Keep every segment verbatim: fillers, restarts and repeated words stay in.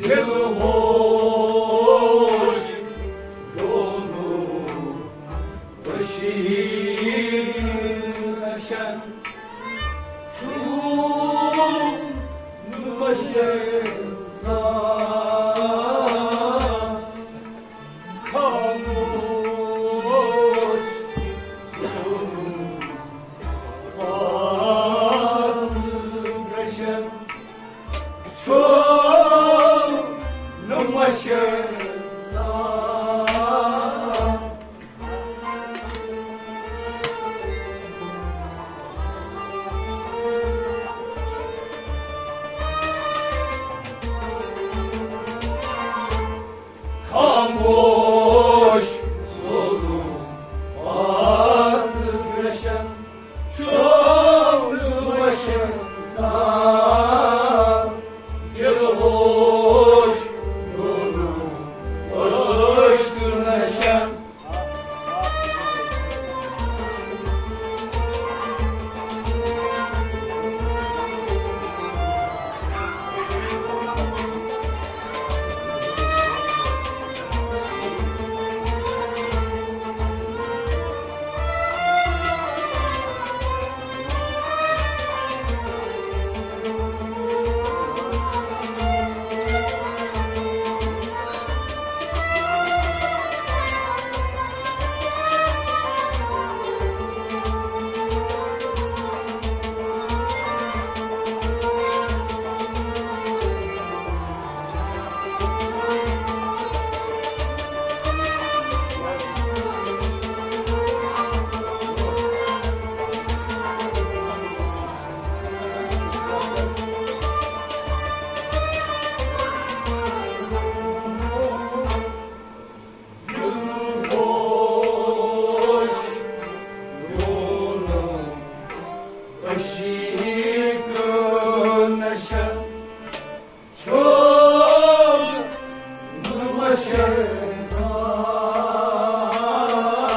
دل ہوش دونوں بشیر نشن چون مشن سان خاموش سونوں پاس گشن چھوٚو نہٕ مَشَن زانٛہہ۔ خاموش سونُم پاس گشن، چوم وشن سان، دل ہوش دونوں عشق نشن۔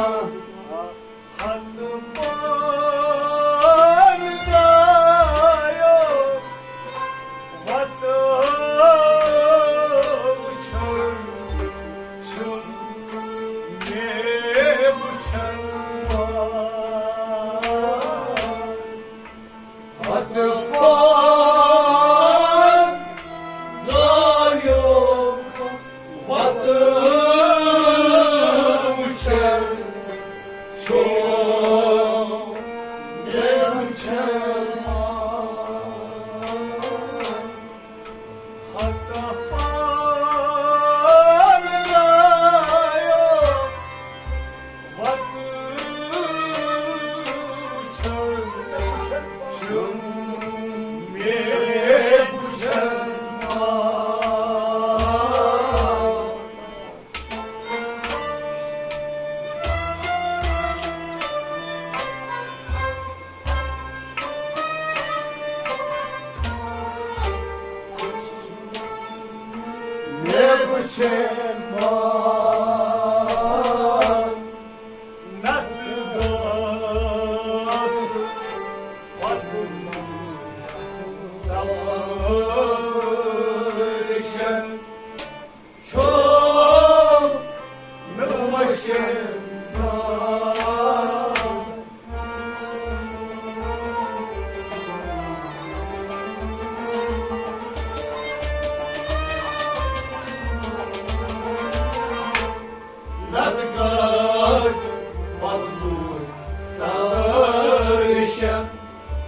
ہتہٕ پان درٛایو وتہٕ وٕچھن، چھُم مےٚ وٕچھن وول۔ ہتہٕ پان درٛایو وتہٕ وٕچھن، چھُم مےٚ وٕچھن وول۔ ہتہٕ پان درٛایو وتہٕ وٕچھن، چھُم مےٚ وٕچھن وول۔ مےٚ وٕچھن وول۔ نتہٕ گٔژھ پتہٕ سوال رِشن۔ چھوٚو نہٕ مَشَن زانٛہہ۔ نتہٕ گٔژھ پتہٕ تُل سٲرِشن۔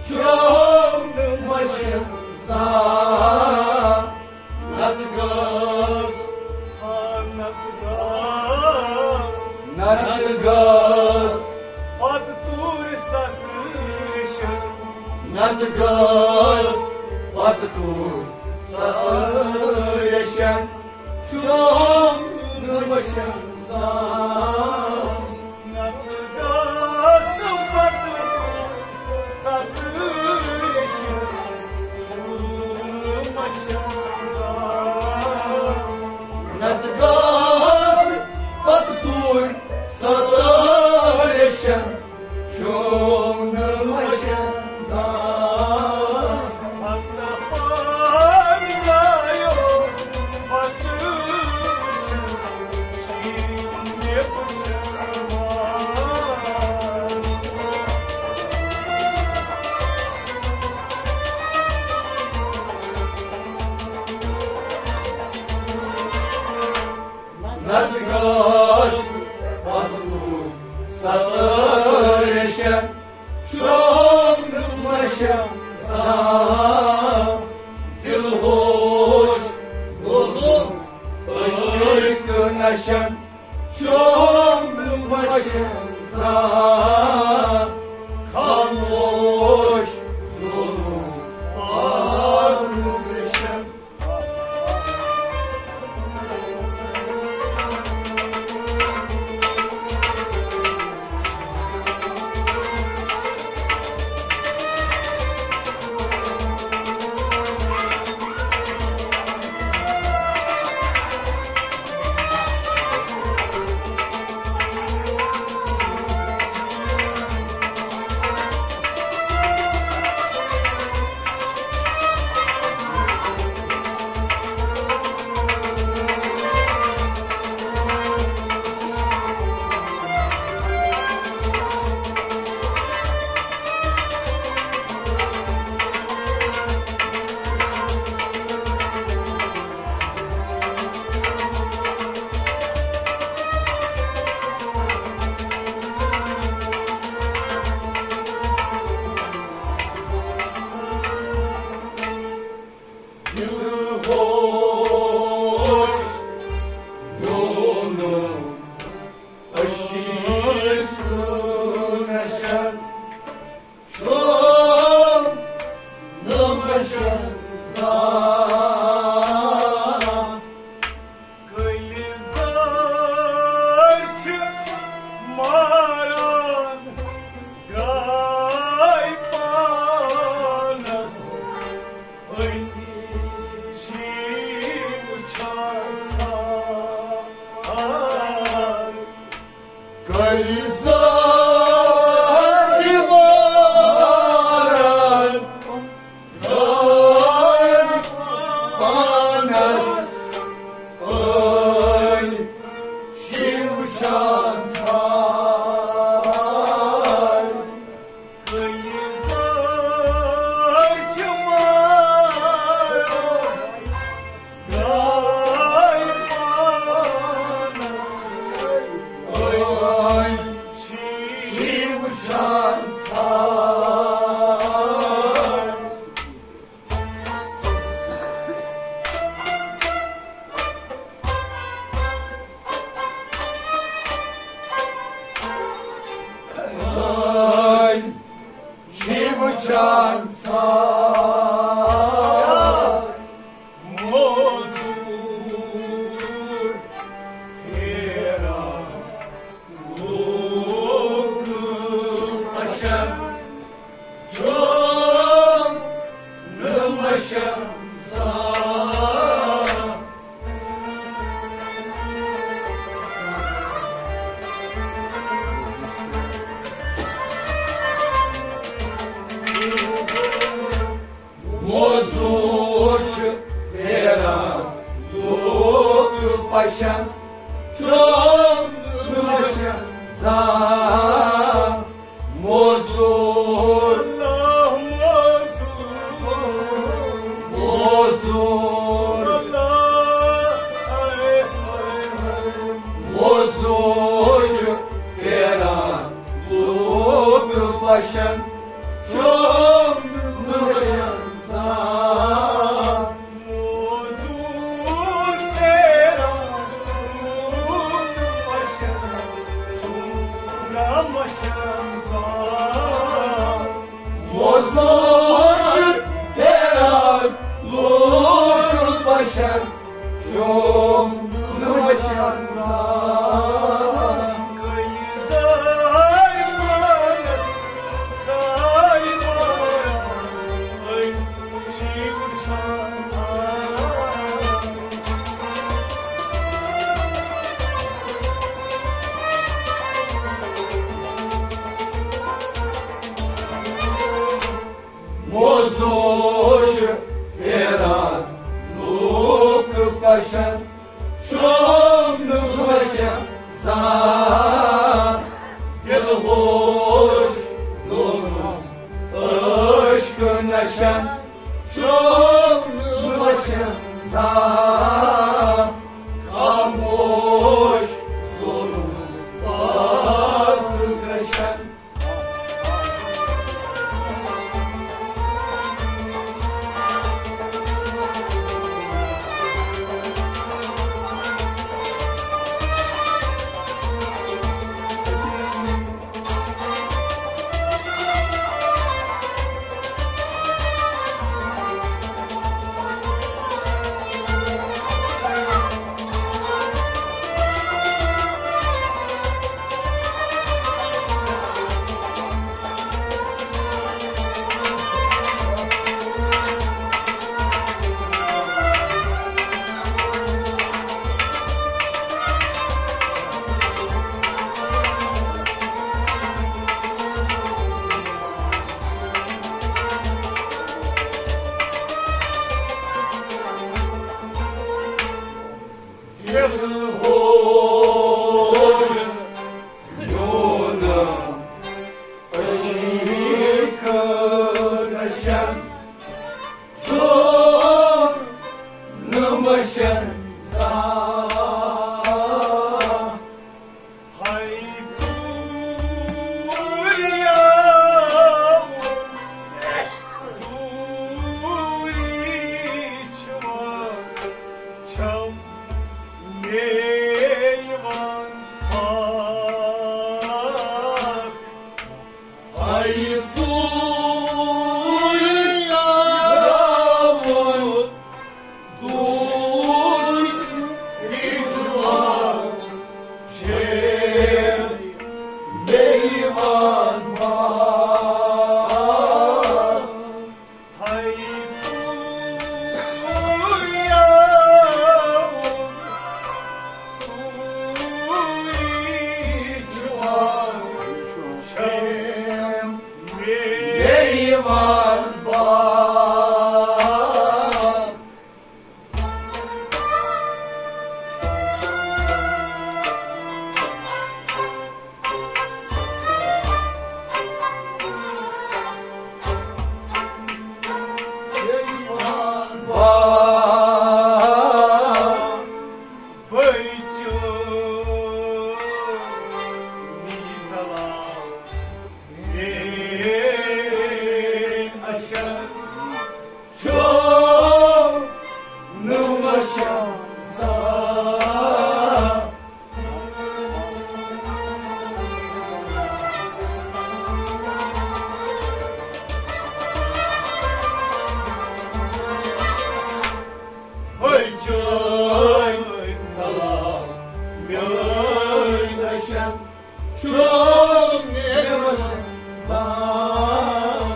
چھوٚو نہٕ مَشَن زانٛہہ۔ نتہٕ گٔژھ، ہا، نتہٕ گٔژھ، نتہٕ گٔژھ پتہٕ تُل سٲرِشن۔ نتہٕ گٔژھ پتہٕ تُل سٲرِشن۔ چھوٚو نہٕ مَشَن زانٛہہ۔ نتہٕ گٔژھ نہٕ پتہٕ سٲرِشن۔ چھوٚو نہٕ مَشَن زانٛہہ۔ نتہٕ گٔژھ پتہٕ تُل سٲرِشن۔ چھوٚو نہٕ مَشَن زانٛہہ۔ ہتہٕ پان درٛایو شن، چوم مشن زان، خاموش ظلم آز گشن۔ دل ہوش یوم عشیق نشن، شوم نمشن زان۔ کلِ زار چھِ ماران گاے پانس، أنی چھِ وٕچھان ژھار۔ کلِ زار چھِ ماران گاے پانس، أنۍ چھِ وٕچھان ژھار۔ کلِ زار چھِ ماران گاے پانس، أنۍ چھِ وٕچھان ژھار۔ أنۍ چھِ وٕچھان ژھار۔ موزوٗر پھیران لوٗکھ پشن، چوم نہٕ مشن زان۔ موزوٗر چھِ پھیران لوٗکھ پشن، چوم نہٕ مشن زان۔ موزوٗر، اللہ موزوٗر، موزوٗر، اللہ، ہاے، ہاے، ہاے۔ موزوٗر چھِ پھیران لوٗکھ پشن، چوم نہٕ مشن زان۔ موزوٗر پھیران لوٗکھ پشن، چوم نہٕ مشن زان۔ موزوٗر چھِ پھیران لوٗکھ پشن، چوم نہٕ مشن زان۔ کلِ زار پانس گاے پانس، أنۍ چھِ وٕچھان ژھار۔ موزوٗر چھِ پھیران لوٗکھ پشن، چوم نہٕ مشن زان۔ دل ہوش دونوں عشق نشن، چوم نہٕ مشن زان۔ خاموش ظلم آز گشن۔ دل ہوش میون عشق نشن چھُم نہٕ مشن زانٛہہ۔ ہاے ژوٗرِ آوُن، ژوٗرِ چھُ وۄنۍ چھَم مےٚ یِوان پاک۔ ہاے ژوٗرِ آوُن، ژوٗرِ چھُ وۄنۍ چھَم مےٚ یِوان پاک۔ ہاے ژوٗرِ آوُن، ژوٗرِ چھُ وۄنۍ چھَم مےٚ یِوان پاک۔ چھُم نہٕ مشن زانٛہہ۔ ہاے چٲنۍ تلا میٲنۍ نشن چھُم نہٕ مشن زانٛہہ۔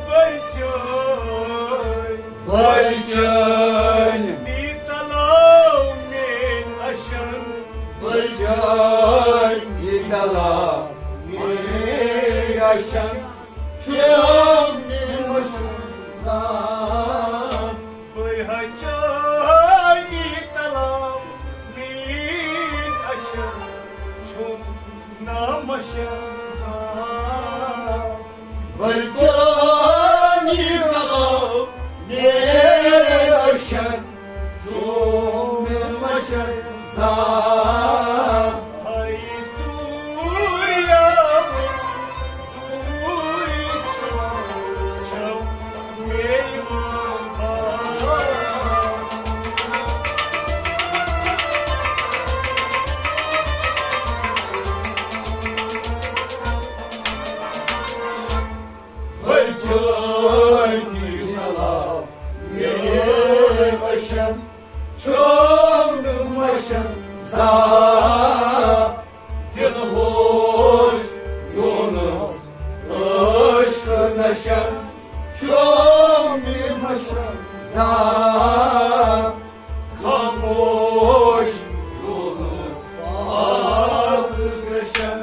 بٔلۍ چٲنۍ، بٔلۍ چٲنۍ، نی تلاو میٲنۍ اَشن۔ بٔلۍ چٲنۍ، نی تلاو میٲنۍ اَشن۔ چھُم نہٕ مشن زانٛہہ۔ بٔلۍ ہا چٲنۍ، نی تلاو میٲنۍ اَشن۔ چھُم نہٕ مشن زانٛہہ۔ بٔلۍ چٲنۍ، نی تلاو میٲنۍ اَشن۔ چھُم نہٕ مشن زانٛہہ۔ ہاے ژوٗرِ آوُن، ژوٗرِ چھُم، چھَم مےٚ یِوان پاک۔ بٔلۍ چٲنۍ، نی تلاو میٲنۍ اَشن۔ چھُم نہٕ مشن زانٛہہ۔ دل ہوش میون عشق نشن۔ چھُم نہٕ مشن زانٛہہ۔ خاموش زُونُم پاس گرٛشن۔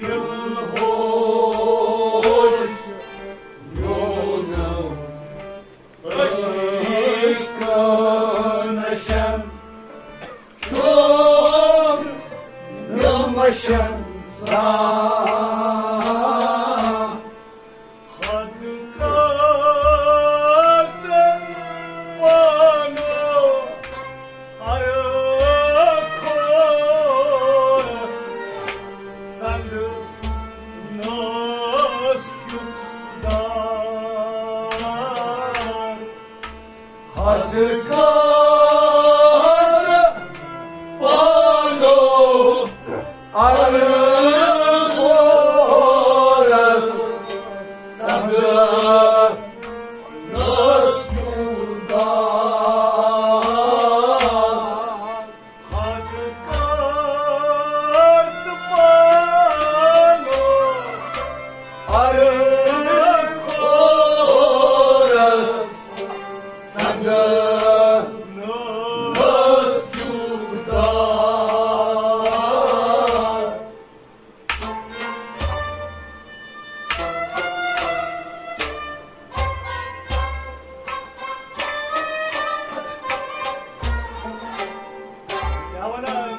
دل ہوش میون عشق نشن۔ چھُم نہٕ مشن زانٛہہ۔ خط کاتن پانو ارخورس سنگ نس کیوت دار۔ حد کت پانو ارخورس سنگ نس کیوت دار۔ کیٛاہ وَنان؟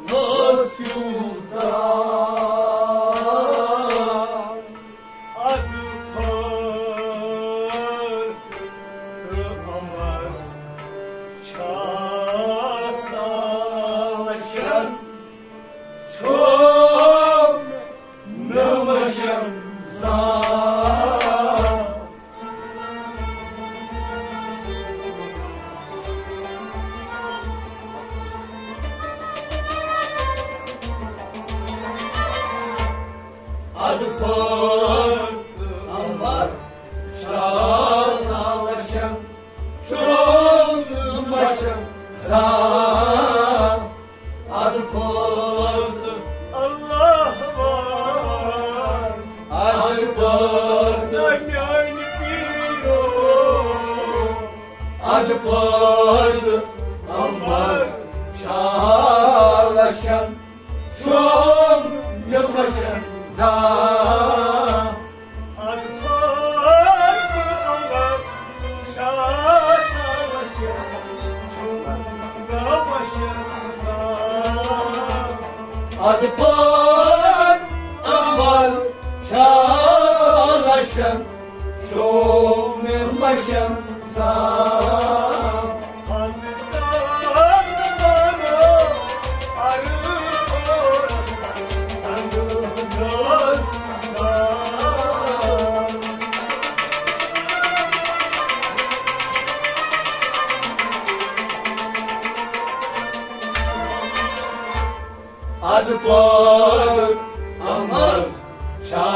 نس کیوت دار۔ ادٕ فرق تہٕ عمر چھا سالس چھُم نہٕ مشم زان۔ ادٕ فرق عمر چھا سالس چھُم نہٕ مشم زان۔ ادٕ کھوت اللہ وار۔ ادٕ کھوت میانہِ پیٖرو۔ ادٕ کھوت عمر چھا لشن شوم نمشن زان۔ ادٕ کھوت عمر چھا سالس چھُم نہٕ مشم زان۔ ادٕ کھوت عمر چھا سالس چھُم نہٕ مشم زان۔ ادٕ پٲدٕ عمر چھا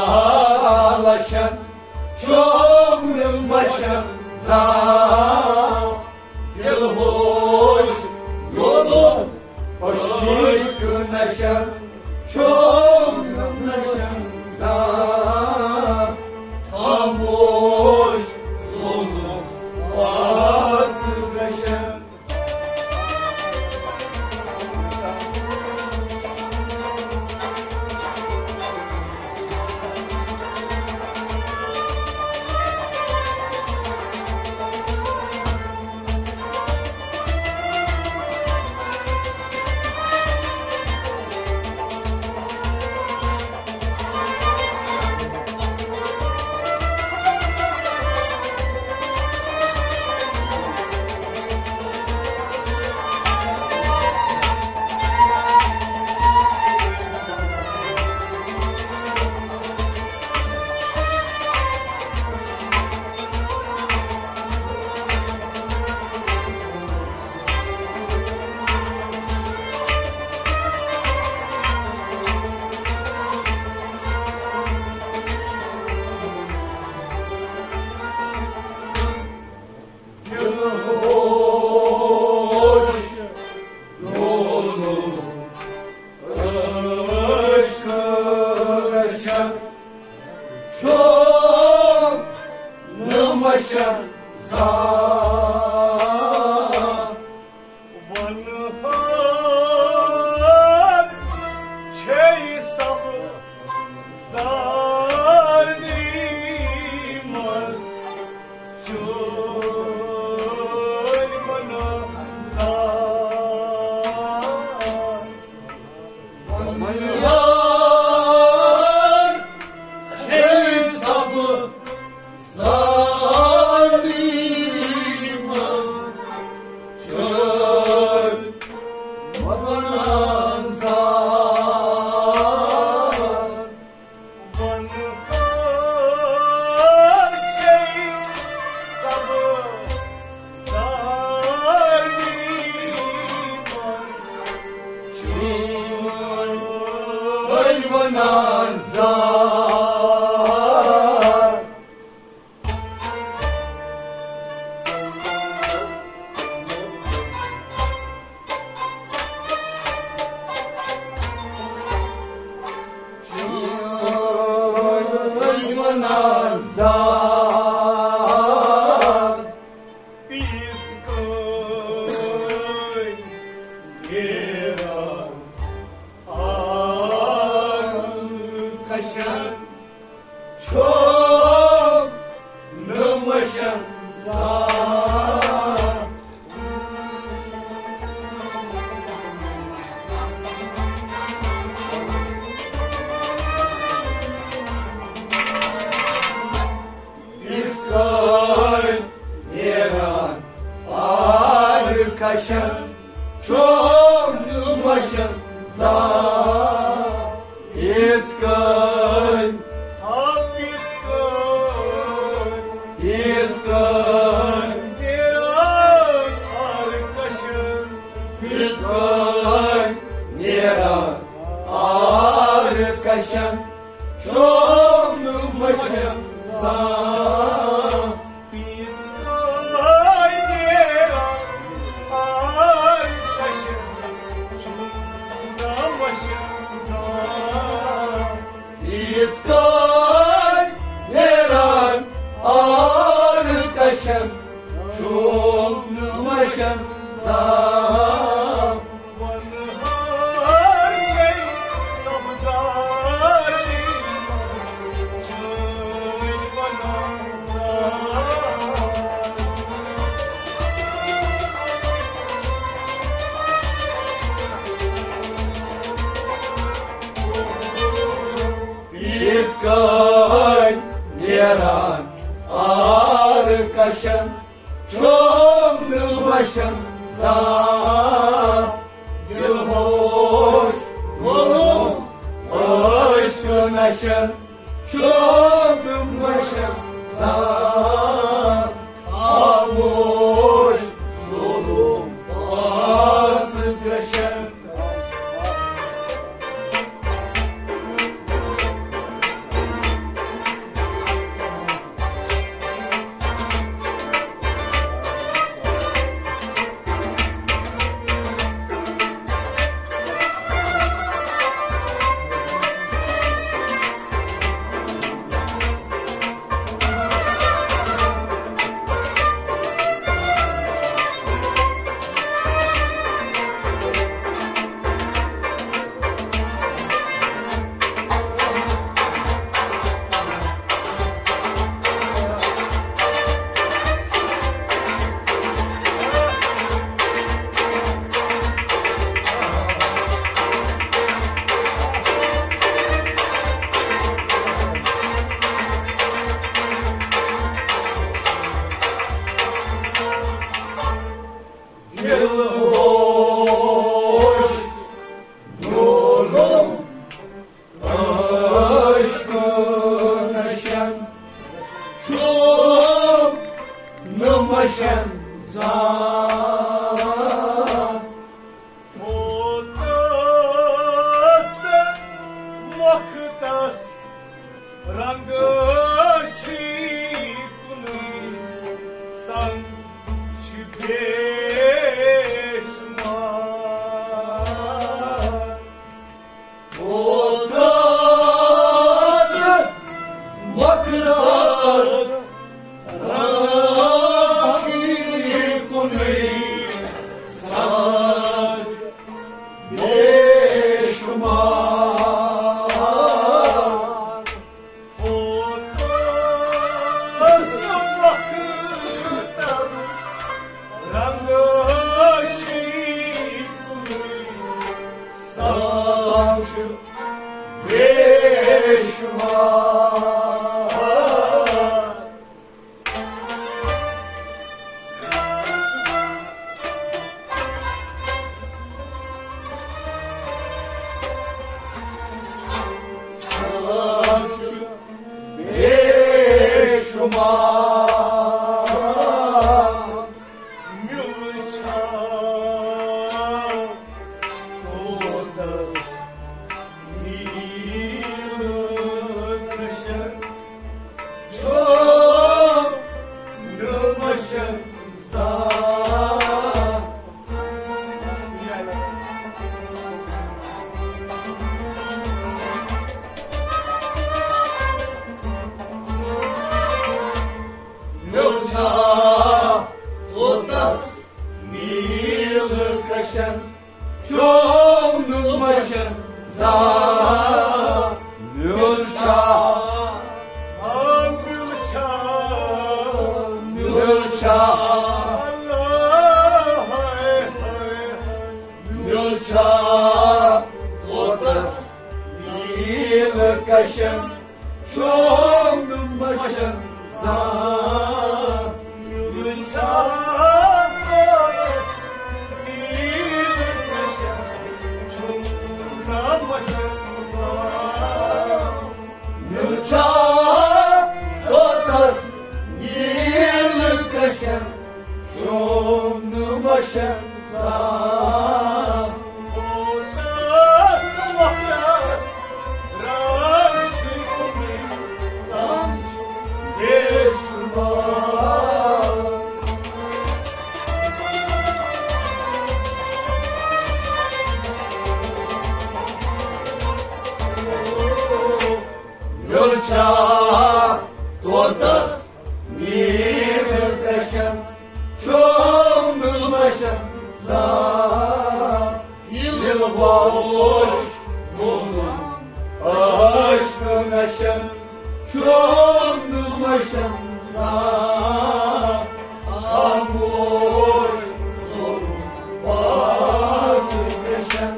لشن شوم نہٕ مشم زان۔ دل ہوش گوٚمُت عشق نشن شوم نہٕ مشم زان۔ خاموش زونُک پاژٕ گشن۔ دل ہوش گوٚمُت عشق نشن شوم نہٕ مشم زان۔ ونہٕ ہار چھے سب زاری منٛز چٲلۍ بناو زار۔ ونہٕ ہار چھے سب زاری زال پیٖژ کٲلۍ نیران آرٕ کشن چھوٚم نہٕ مشن زال۔ یِتھ کٔنۍ نیران آرٕ کشن چھوٚم نہٕ مشن زال۔ یِتھ کٔنۍ، آ، یِتھ کٔنۍ، یِتھ کٔنۍ نیران آرٕ کشن، یِتھ کٔنۍ نیران آرٕ کشن چھوٚم نہٕ مشن زال۔ پیٖژ کٲلۍ نیران آرٕ کشن چھوٚم نہٕ مشن زال۔ یِتھ کٔنۍ نیران آرٕ کشن چھوٚم نہٕ مشن زال۔ وَنہٕ ہار چھے سبزارٕے چھٲنۍ بنان زال۔ یِتھ کٔنۍ نیران آرٕ کشن چھوٚم نہٕ مشن زال۔ دِل ہوش گوٚوُم عٲشقہٕ نشن چھوٚم نہٕ مشن زال۔ خاموش ظلم پانٛژھ گرٛشن۔ دِل ہوش ظلم عٲشقہٕ نشن چھوٚم نہٕ مشن زال۔ ہوتس تہٕ مۄختس رنگ چھی کُنُے، سنگ چھِ بے شمار۔ ہوتس تہٕ مۄختس رنگ چھی کُنُے، سنگ بے شمار۔ ہوتس تہٕ مۄختس رنگ چھی کُنُے، سنگ چھِ بے شمار۔ سنگ چھِ بے شمار۔ مِلہٕ چھا ہوتس نیٖلہٕ کشن چھوٚم نہٕ مشن زال۔ یُل چھا طوطس نیٖل کشن، شومبل مشن زان۔ دل ہوش گوٚمُت عشق نشن، شومبل مشن زان۔ خاموش زوٚل پاژٕ گشن۔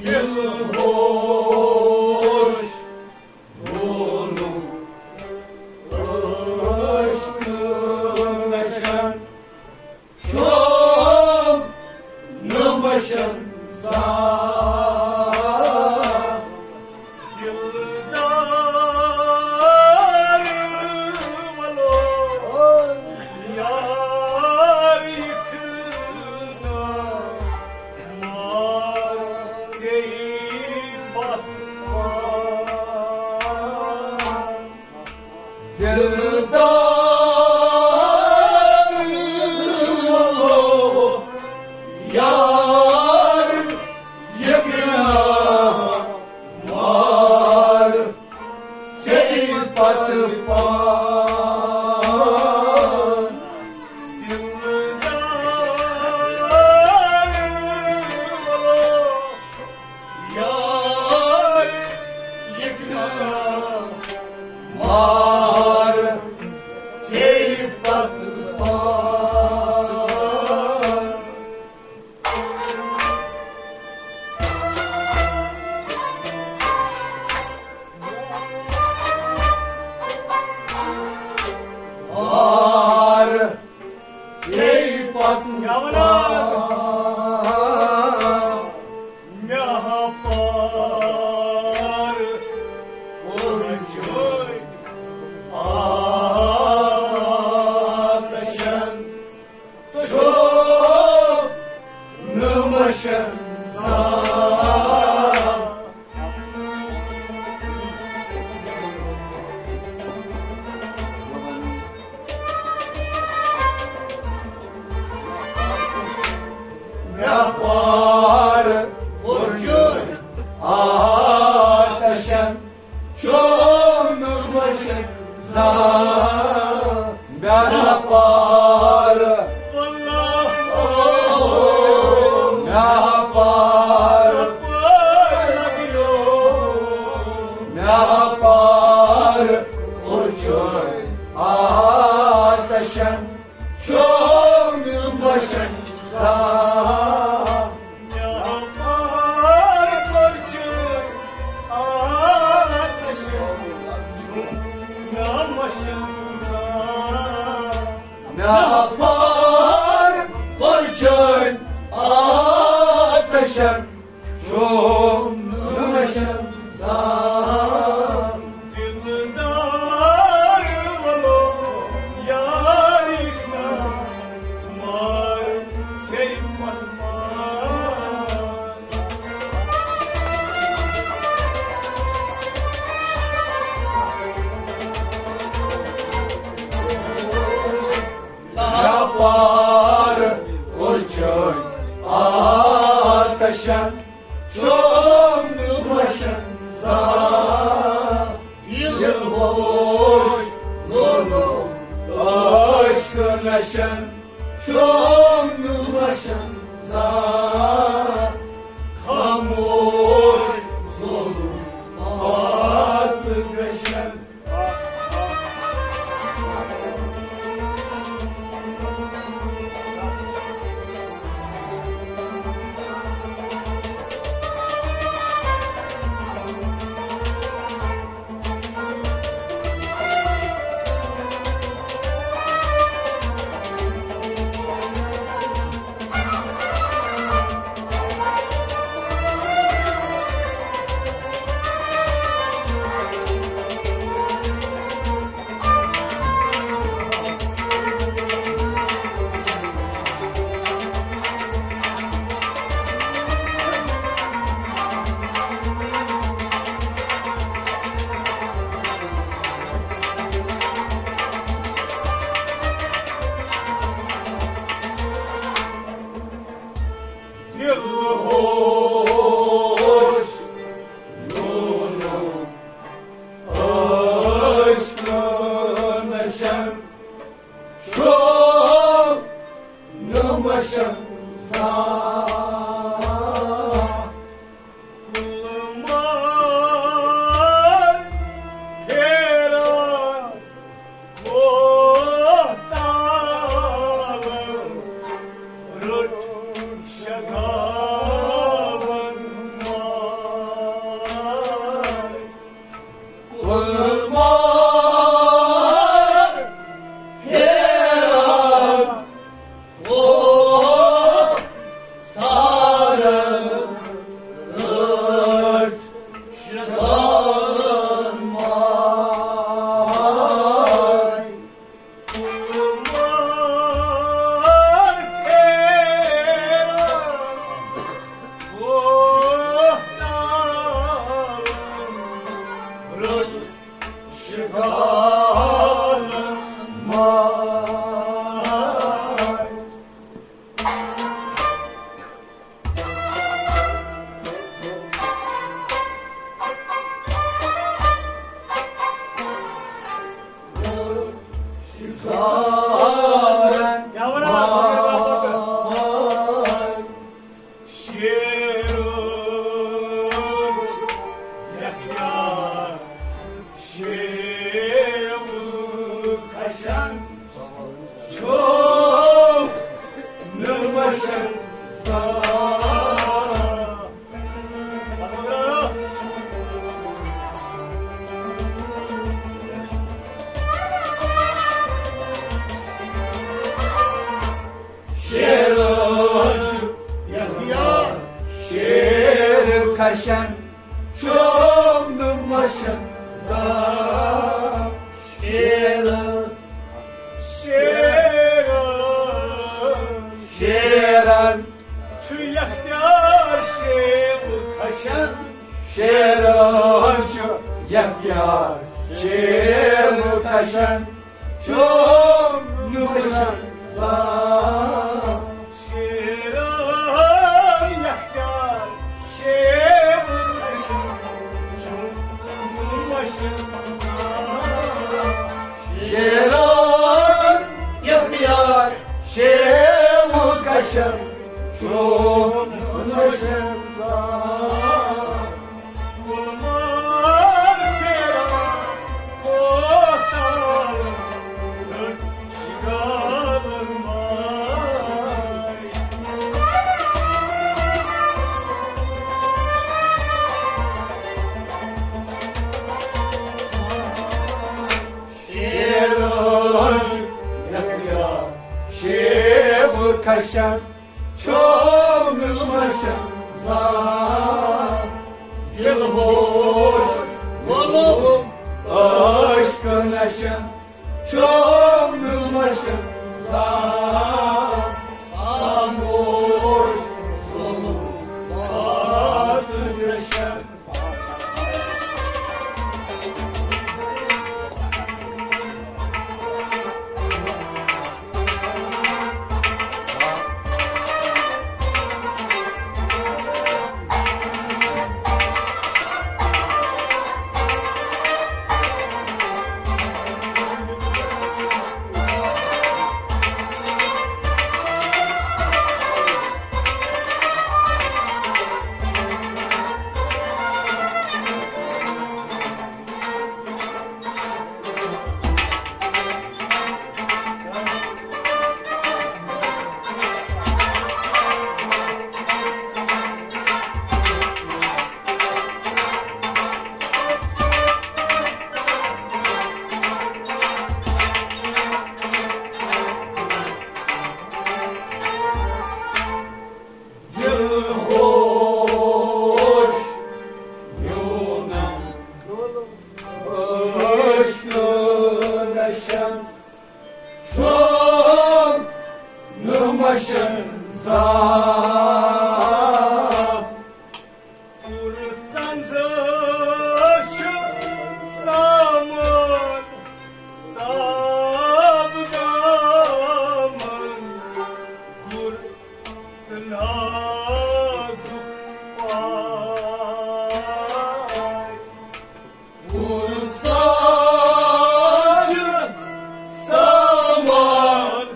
دل ہوش گوٚمُت عشق نشن، شومبل مشن زان۔ دلدار ولو یار یِکھ نا مار ژے پتھ پان۔ دلدار یار یِکھ نا مار ژے پتھ پان۔ دلدار یار یِکھ نا مار ژے پتھ پان۔ مار ژے پتھ کیٛاہ وَنان؟ پان۔ مےٚ ہا پار کوٚر چٲنۍ آتشن، شومبل مشن زان۔ مےٚ پار کوٚر چٲنۍ آتشن، شومبل مشن زان۔ مےٚ پار، مےٚ پار، مےٚ پار کوٚر چٲنۍ آتشن، شومبل مشن زان۔ مےٚ پار کوٚر چٲنۍ آتشن، شومبل مشن زان۔ مےٚ پار کوٚر چٲنۍ آتشن، شومبل مشن زان۔ دلدار ولو یار یِکھ نا مار ژے پتھ پان۔ مےٚ پار کوٚر چٲنۍ آتشن، شومبل مشن زان۔ دل ہوش گوٚمُت عشق نشن، شو خاموش ظلم پاژٕ گژھن۔ دل ہوش نونو عشق نشن شو نمشن زان۔ کُلمار پھیران کوتالن رٔٹ شگالن ماے۔ کُلمار پھیران کوتالن رٔٹ شگالن ماے۔ شیرُن چھُ یَتھ یار شیوٕ کھشن چھُ نہٕ مَشَن زانٛہہ۔ شیرُن چھُ یَتھ یار شیوٕ کھشن چھُم نہٕ مَشَن زانٛہہ۔ شیرُن، شیرُن، شیرُن چھُ یَتھ یار شیوٕ کھشن۔ شیرُن چھُ یَتھ یار شیوٕ کھشن چھُم نہٕ مَشَن زانٛہہ۔ شیرُن یَتھ یار شیوٕ کھشن چھُم نہٕ مَشَن زانٛہہ۔ شیرُن یَتھ یار شیوٕ کھشن چھُم نہٕ مَشَن زانٛہہ۔ کُلمار پھیران کوتالن رٔٹ شگالن ماے۔ شیرُن چھُ یَتھ یار شیوٕ کھشن چھُم نہٕ مَشَن زانٛہہ۔ دِل ہوش ووٚنُم عشق نَشَن چھُم نہٕ مَشَن زانٛہہ۔ خاموش ظُلُم پاژٕ گژھن۔ مشن زان۔ پُر سنزش سامان تاب دامن، گُر تہٕ نازُک پاے۔ پُر سنزش سامان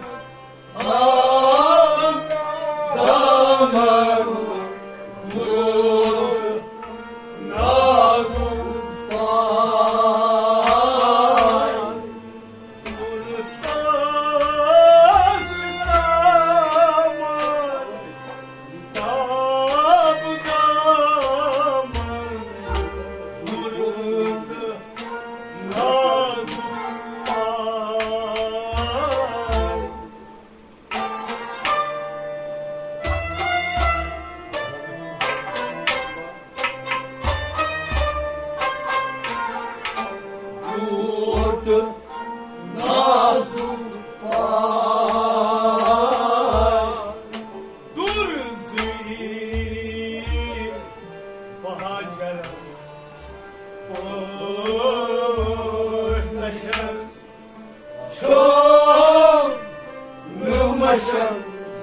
پٲٹھۍ نشر چھوم نہٕ مشن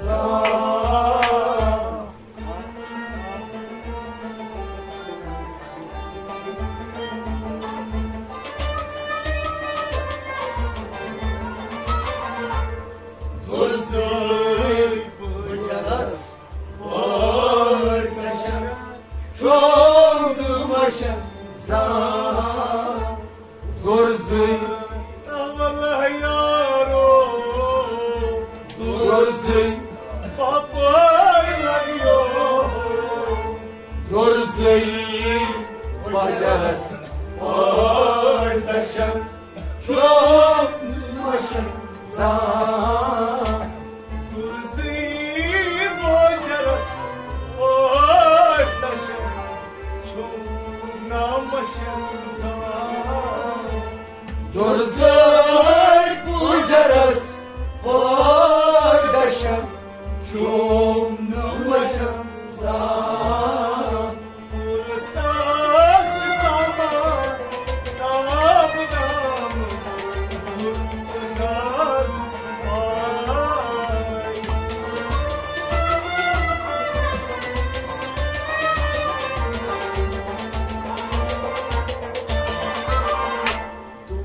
زان۔ درزٕے بجرس پٲٹھۍ نشر چھوم نہٕ مشن زان۔ درزٕے، اولہ یارو، درزٕے، پپٲرۍ لگیو۔ درزٕے، بجرس پٲٹھۍ دشن چھوم نہٕ مشن زان۔ درزٕے، بجرس پٲٹھۍ دشن چھوم نہٕ مشن زان۔ درزٕے، بجرس پٲٹھۍ دشن چھوم نہٕ مشن زان۔ پُر سنزش سامان تاب دامن، گُر تہٕ نازُک پاے۔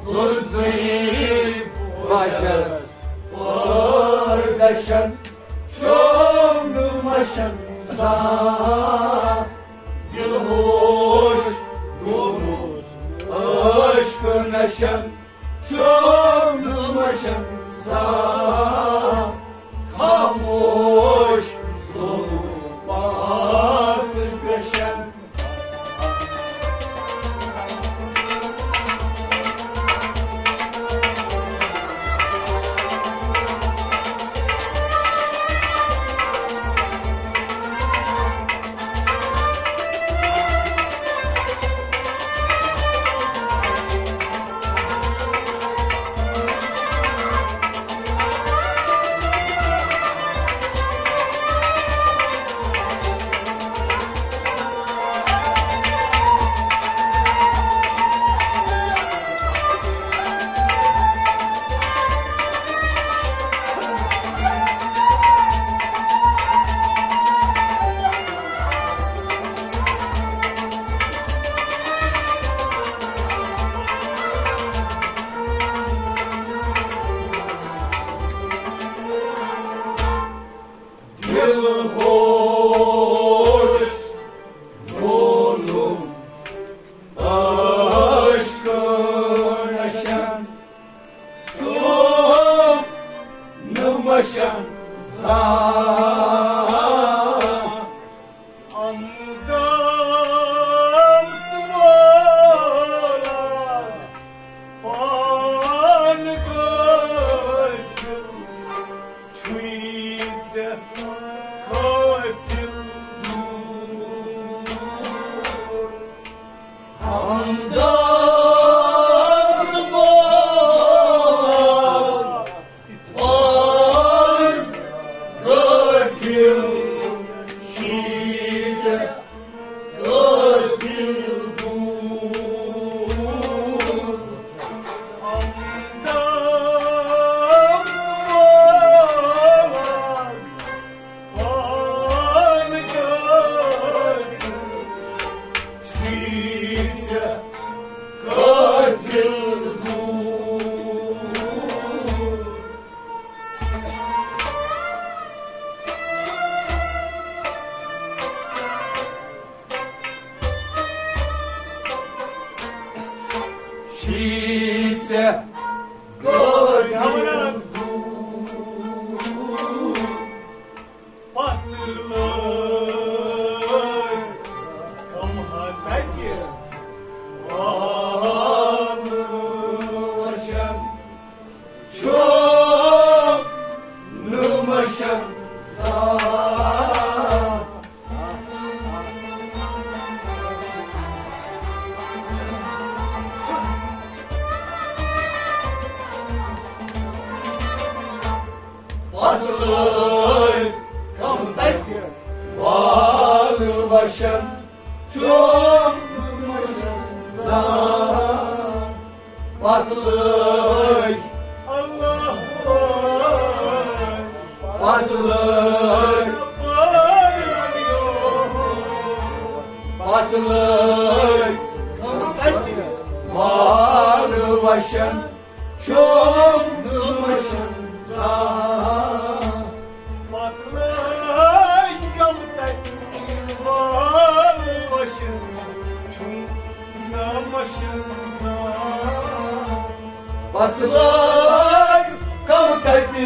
درزٕے، بجرس پٲٹھۍ دشن چھوم نہٕ مشن زان۔ دل ہوش گوٚمُت عشقہٕ نشن چھوم نہٕ مشن زان۔ خاموش زولُم پانژھ گشن۔ دل ہوش گوٚوُم عشقہٕ نشن، چھوم نہٕ مشن زان۔ ہمدم ژٕ وولا پان غٲفِل، چھُے ژےٚ قٲفِل دوٗر۔ ہمدم ژٕ وولا پان کم ہا تتہِ وانہٕ وشن، چھوٚم نہٕ مشن زانٛہہ۔ پتہٕ لٲگۍ کم تتہِ والہٕ وشن، چھوٚم نہٕ مشن زانٛہہ۔ پتہٕ لٲگۍ، اللہ، پتہٕ لٲگۍ، پتہٕ لٲگۍ کم تتہِ والہٕ وشن، چھوٚم نہٕ مشن زانٛہہ۔ پتہٕ لٲگۍ کم تتہِ والہٕ وشن، چھوٚم نہٕ مشن زانٛہہ۔ پتہٕ لٲگۍ کم تتہِ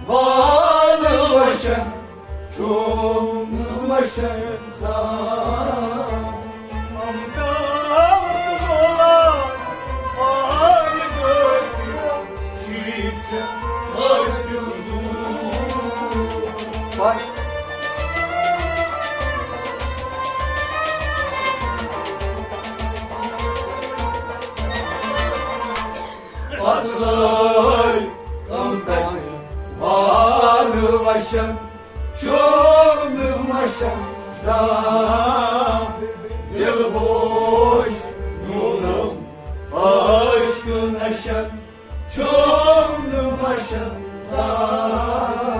والہٕ وشن، چھوٚم نہٕ مشن زانٛہہ۔ امداز رولا پال گٲتِتھ، شیٖشہِ ٲسِم دوٗر۔ پتہٕ لٲگۍ کم تتہِ والہٕ وشن، چھوٚم نہٕ مشن زانٛہہ۔ دل ہوش نوٗنم عٲشقہٕ نشن، چھوٚم نہٕ مشن زانٛہہ۔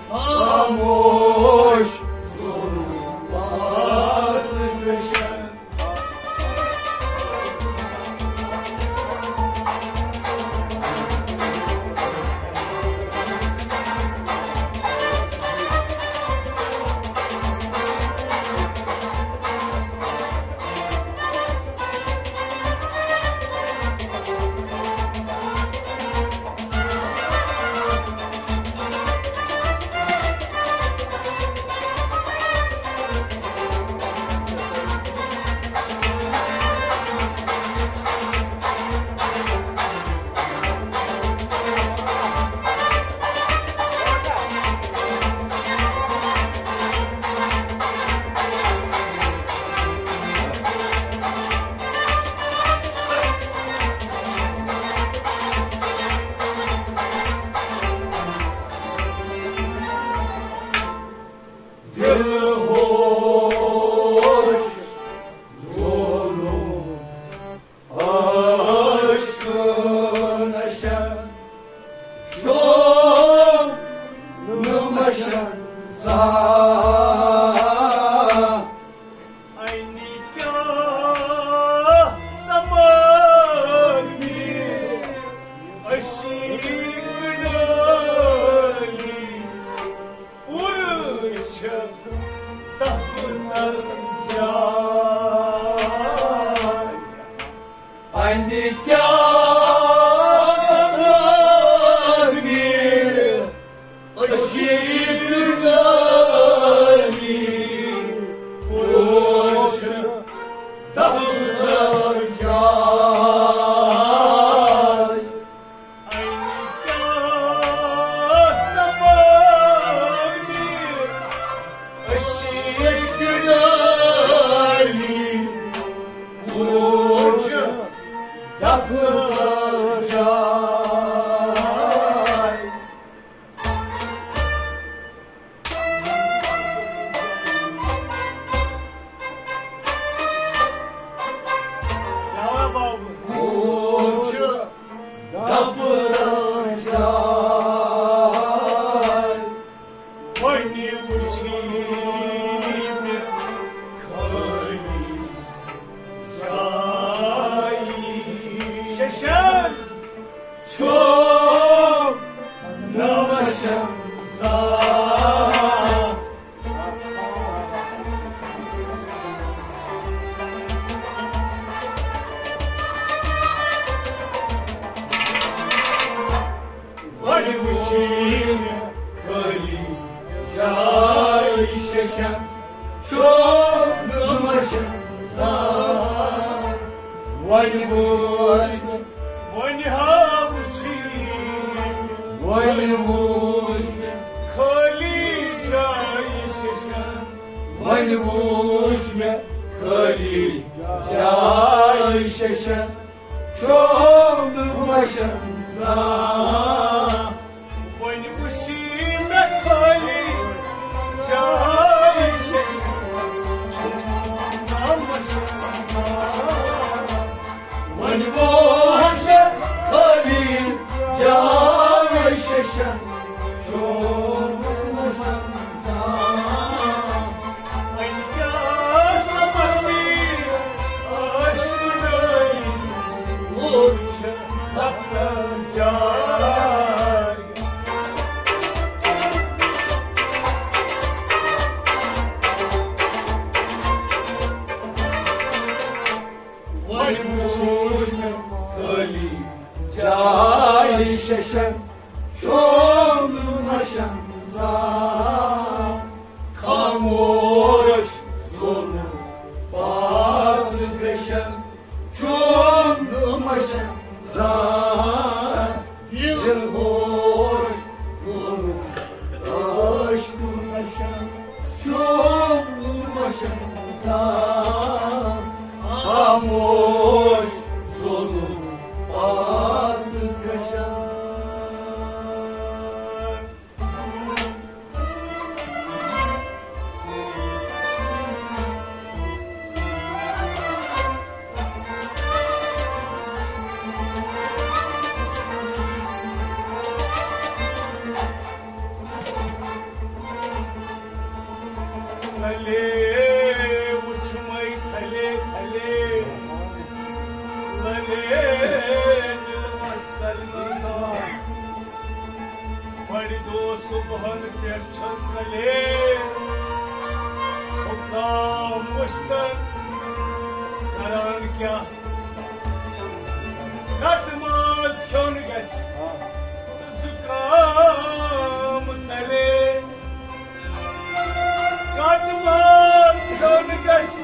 خاموش زونُم پانٛژھ گُلشن۔ دل ہوش زونُم عٲشقہٕ نشن، چھوٚم نہٕ مشن زانٛہہ۔ اَنہِ کیٛاہ سمٲوۍ مےٚ عشیٖق ڈٲلی، پوٗرٕ چھِ دفتر جاے۔ اَنہِ کیٛاہ سمٲوۍ مےٚ عشیٖق ڈٲلی، پوٗرٕ چھِ دفتر جاے۔ اَنہِ کیٛاہ سمٲوۍ مےٚ عشیٖق ڈٲلی، پوٗرٕ چھِ دفتر جاے۔ پوٗرٕ چھِ دفتر جاے۔ وۄنۍ وٕچھی مےٚ خٲلی جاے۔ ششن چھوٚم نہٕ مشن زانٛہہ۔ وۄنۍ وٕچھی مےٚ خٲلی جاے۔ ششن، شوق نہٕ مشن زان۔ وۄنۍ وٕچھ مےٚ، وۄنۍ ہا وٕچھی مےٚ، وۄنۍ وٕچھ مےٚ خٲلی جایہِ ششن۔ وۄنۍ وٕچھ مےٚ خٲلی جایہِ ششن، شوق نہٕ مشن زان۔ وۄنۍ وٕچھی مےٚ خٲلی جایہِ ششن، شوق نہٕ مشن زان۔ وۄنۍ وٕچھ مےٚ خٲلی جایہِ ششن، شوق نہٕ مشن زان۔ وۄنۍ کیٛاہ سمجھ مےٚ عٲشقہٕ نٲیی، وُچھ لۄکٹہِ جایہِ۔ وۄنۍ وٕچھ مےٚ خٲلی جایہِ ششن، شوق نہٕ مشن زان۔ خاموش زونُن پاس گژھن، شوق نہٕ مشن زان۔ دل ہوش گوٚمُت عٲشقہٕ نشن، شوق نہٕ مشن زان۔ خاموش زونُن پاس گژھن۔ تھلے وُچھمَے تھلے تھلے، تھلے دِلوَس سلمزان۔ بڑِ دۄہ صبحن پٮ۪ٹھ چھَس کلے، حُکام مُشتَن کران کیٛاہ؟ کَٹہٕ ماز کھیوٚن گژھِ تہٕ زُکام ژَلے۔ کَٹہٕ ماز کھیوٚن گژھِ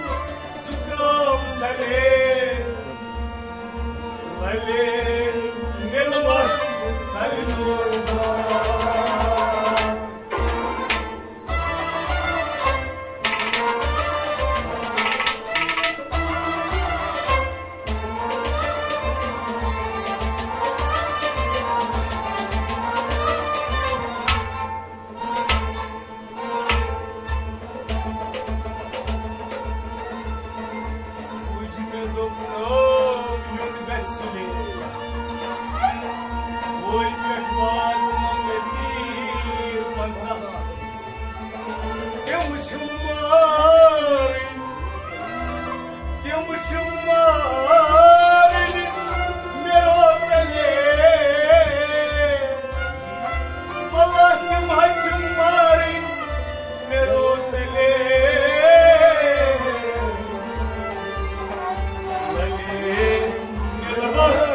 زُکام ژَلے۔ وَلے مِلوَس ژَلہِ نوزان۔ مُجہِ مےٚ دوٚپ، ناو یُن گژھِ سُلے۔ وٲلۍ پٮ۪ٹھ واتنو مےٚ تیٖر پنٛژاہ۔ تِم چھِ مارٕنۍ، تِم چھِ مارٕنۍ مےٚ روتلے۔ واللہ تِم حظ چھِ مارٕنۍ مےٚ روتلے۔ وَلے مےٚ روتلے۔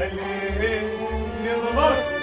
علی، مےٚ وَتھ